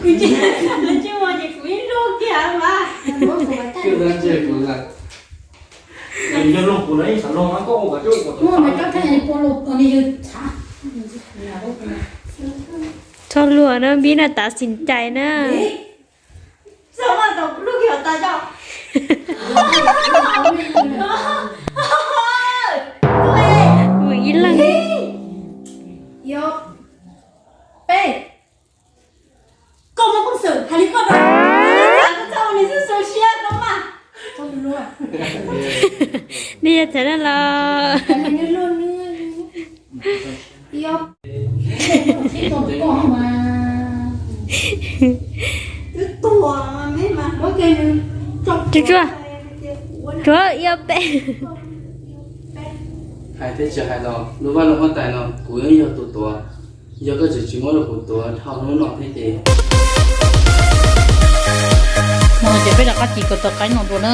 Kuv tsis xav lub ntsej muag ces kuv ib lub kiag mas. Kuv tab ntsej kuv lawm. Yog luag kuv no ib xav luag mas koj ua kom coj ua kom tau. Txhob luag na, Npib na, tav xim cai na. Txhob mas tau lub kiag tas coj. Mus ib leeg. Yog peb. Koj muaj peev xwm hais li koj rau, koj txhob ua li xwb xwb siab koj mas. Nej yog txawv na los. Tsuag tsuag, tsuag ib ob peb. Hais thiab tsis hais los lub vaj lub huab tais no kuv yeej yog tus tuav. Yog koj tseem tsis muab rau kuv tuav dhau hnub no thiab ces. No ces peb rov qab ci kaus taw qaib no dua na.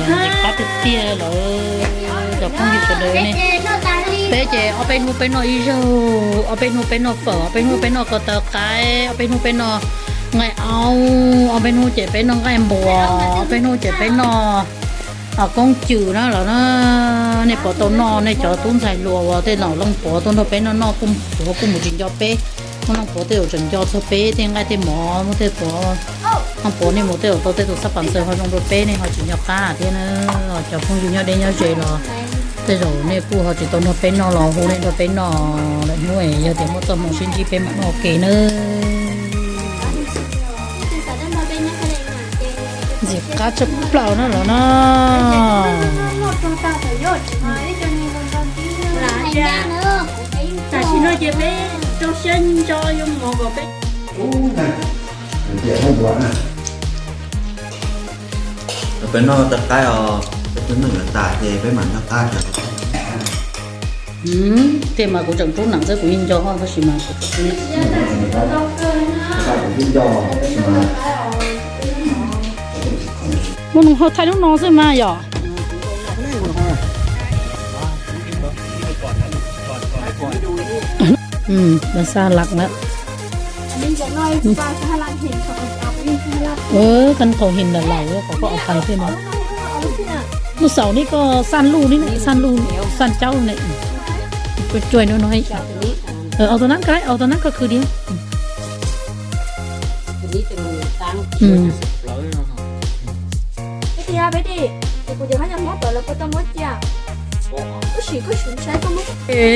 Ces qab tiag tiag lawm cov phooj ywg sawv daws ne. Peb ces ob peb hnub peb noj ib zaug, ob peb hnub peb noj fawm, ob peb hnub peb noj kaus taw qaib, ob peb hnub peb noj nqaij aub, ob peb hnub ces peb noj nqaij npuas, ob peb hnub ces peb noj koob cws na los na. Nej puas tau noj, nej cov tub ntxhais hluas uas tej zaum leej puav tuaj nrog peb noj noj kuj, kuj mus tsis nco peb. Muaj leej puav tej zaum tseem nco txog peb tej nqaij tej mov, muaj tej puav, leej puav nej mus tej zaum tau tej tus xab pas ntxaws ho zoo dua peb, nej ho tsis nco qab thiab na. Cov phooj ywg nyob deb nyob ze los tej zaum nej kuj ho tsis tau nrog peb noj los hu nej nrog peb noj lawm hnub, yog tias muaj txoj hmoo sib ntsib peb mam noj ua ke nawb. Ntxim qab tshaj plaws na los na. Tam sim no ces peb rau siab ntso yuav mus kom peb. Peb noj taw qaib os, peb twb noj yuav tas ces peb mam noj qab. Tej mas kuv tseem rub nees xwb kuv yeej nco tab sis mas kuv muaj noo ho thaij lub no xwb mas yom. Xa laj lawm. Koj qhaus him lawm laus kom koj au pais thiab no. Lub xaum ni koj xaj luj ni, xaj luj, xaj caub ne. Koj cuaj no no. Au tus nab koj, au tus nab koj khwv diam.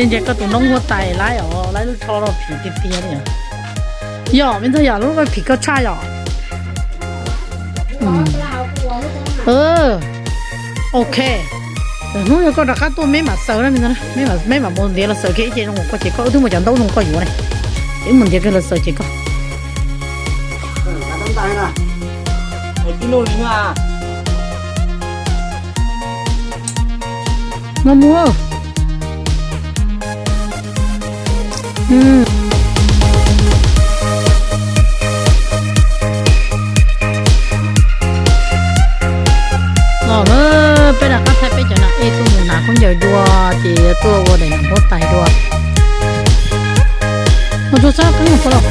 Nce koj tus noob huab tais laib os, laib lub tsho rau phim tiag tiag li. Yog me ntxhais yom, lub phim koj tshaj yom. Ok. Hnub yog koj rov qab tuaj meb mam xaws na, meb mam mus ntiav los xaws kiag ib ce zoo koj ces koj wb twb muaj cov ntaub zoo koj yuav ne. Wb mus ntiav kiag los xaws ces koj. No mus. Los na, peb rov qab thaij peb cov nas ej tuaj mus hnav khaub ncaws dua ces tuaj ua daim huab tais dua. Mus tsuag sab qeeb mus pov los.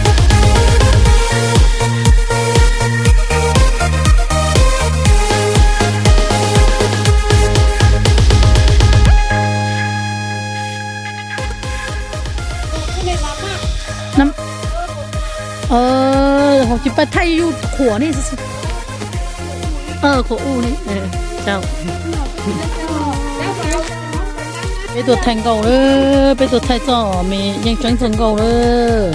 Hauv tsis pab thaij yus qhuam ne. Qhuam u ne. Peb tuaj thaij nkauj lawm, peb tuaj thaij txoj me yeej tseeb txoj nkauj lawm.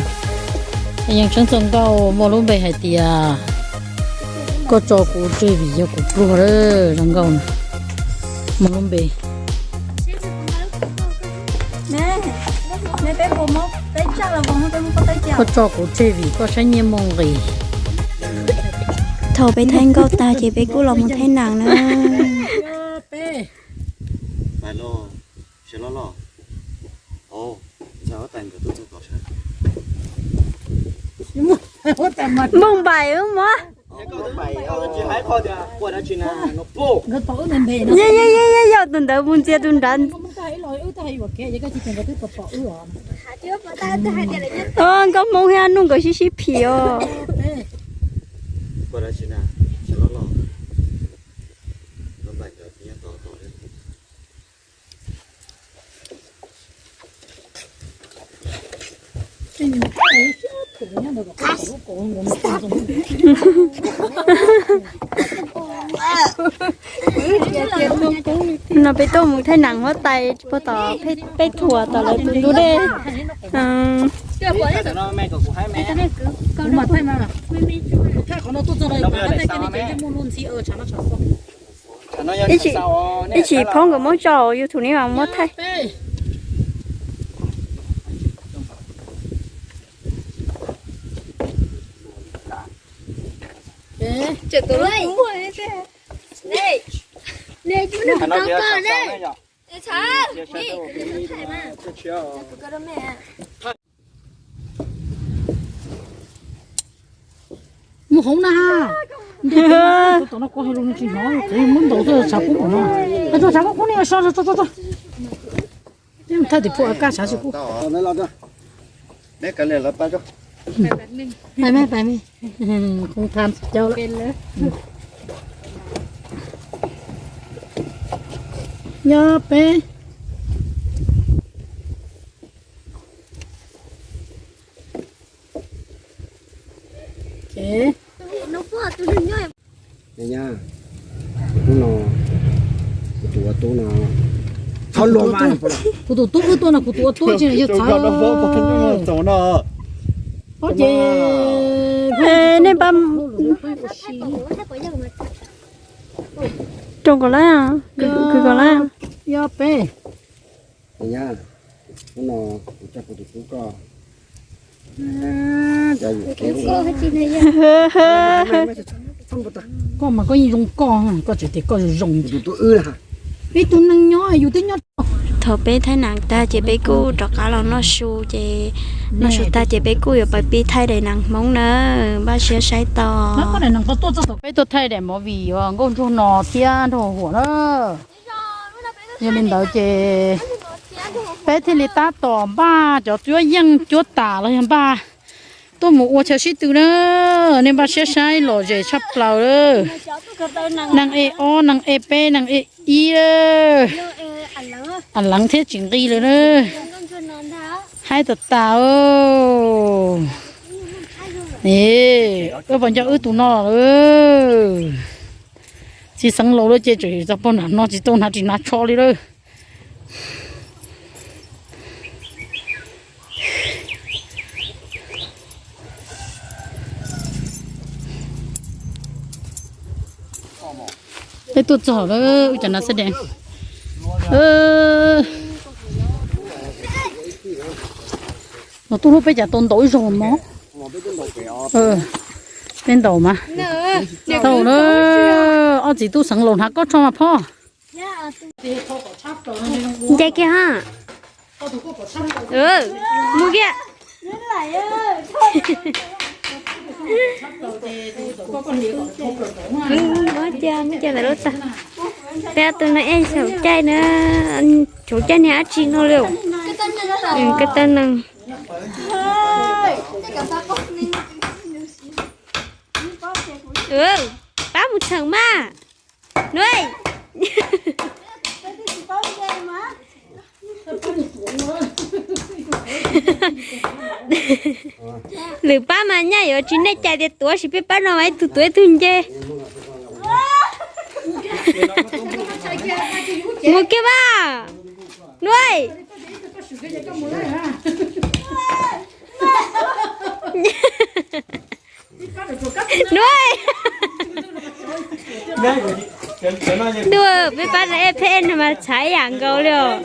Yeej tseeb txoj nkauj muaj lub npe hais tias koj tso kuv tseg vim yog kuv pluag lawm, zoo nkauj na. Muaj lub npe. Koj tso kuv tseg vim koj saib nyiaj muaj nqis. Thaum peb thaij nkauj tag ces peb kuj los mus thaij nas na. Npauj npaim wb mog. Yog tus ntawd mus ntxias tus nrad. Nkauj Hmoob thiab Nuj nkawd sib sib phim os. No peb tuaj mus thaij nees huab tais puag tom peb thuam tom lawv tus ntug dej. Ib chim phob nkawd muab tso YouTube ne mas muab thaij. Mus hauv na. Tom no kuv hais lus tsis hnov, kuv muab ntaus tuaj tshav kub no. Tshav kub kub ne, so so so so. Thaj tim phu a kaj tshav tsis kub. Pais me, pais me. Không tham cau lắm. Nyob peb. Hnub no kuv tus ua tub no, kuv tus tub wb tuaj no kuv tus ua tub tsis yog txhav. Ob ces nej pab rau kom lawm, kws kom lawm. Yog peb. Hnub no kuv coj kuv tus tub koj. Koj mas koj yeej zoo koj, koj tseem tias koj zoo zoo. Ib tug neeg nyob yus twb nyob. Thaum peb thaij nees tag ces peb kuj rov qab los noj su ces noj su tag ces peb kuj yuav pais pib thaij daim nees Hmoob na, npaj siab saib tos. Peb tuaj thaij daim movie uas nkauj ntsuag no thiab nraug huam na. Yog li ntawd ces peb thiaj li tab tom npaj cov cuab yeej cuab tas los yog npaj tuaj mus ua chaw sib tw na. Nej npaj siab saib lom zem tshaj plaws. Nees E ob, nees E peb, nees E ib, a leev thiab tsis nqi lawm na. Haib tas tas. Wb pom nco wb tus no lawm. Txiv xeev laus lawm ces tseem txog pog nram no tsis tau hnav tsis hnav tsho li lawm. Peb tuaj txog lawm, wb cov nav xab dees. Los tuaj hlub peb cas tau ntaus ib zaug mov. Peb ntaus mas. Tau lawm, ob txiv tub xeev laus hnav kob tsho mas phoj. Nce kiag ha. Mus kiag. Muab cia, muab cia ntawm lub tag. Peb ob tug no ej xyaum caij na, xyaum caij niag dab tsi no li. Koj tau neeg. Pab mus tshee mas. Nuj. Lwm pab mas nyaj yuav tsis nej cais tias tuav, sis peb pab no mas ib tug tuav ib tug nce. Mus kiag mas. Nuj. Nuj. Ntuj, peb pab no ej pheej no mas txhav ib yam nkaus li os.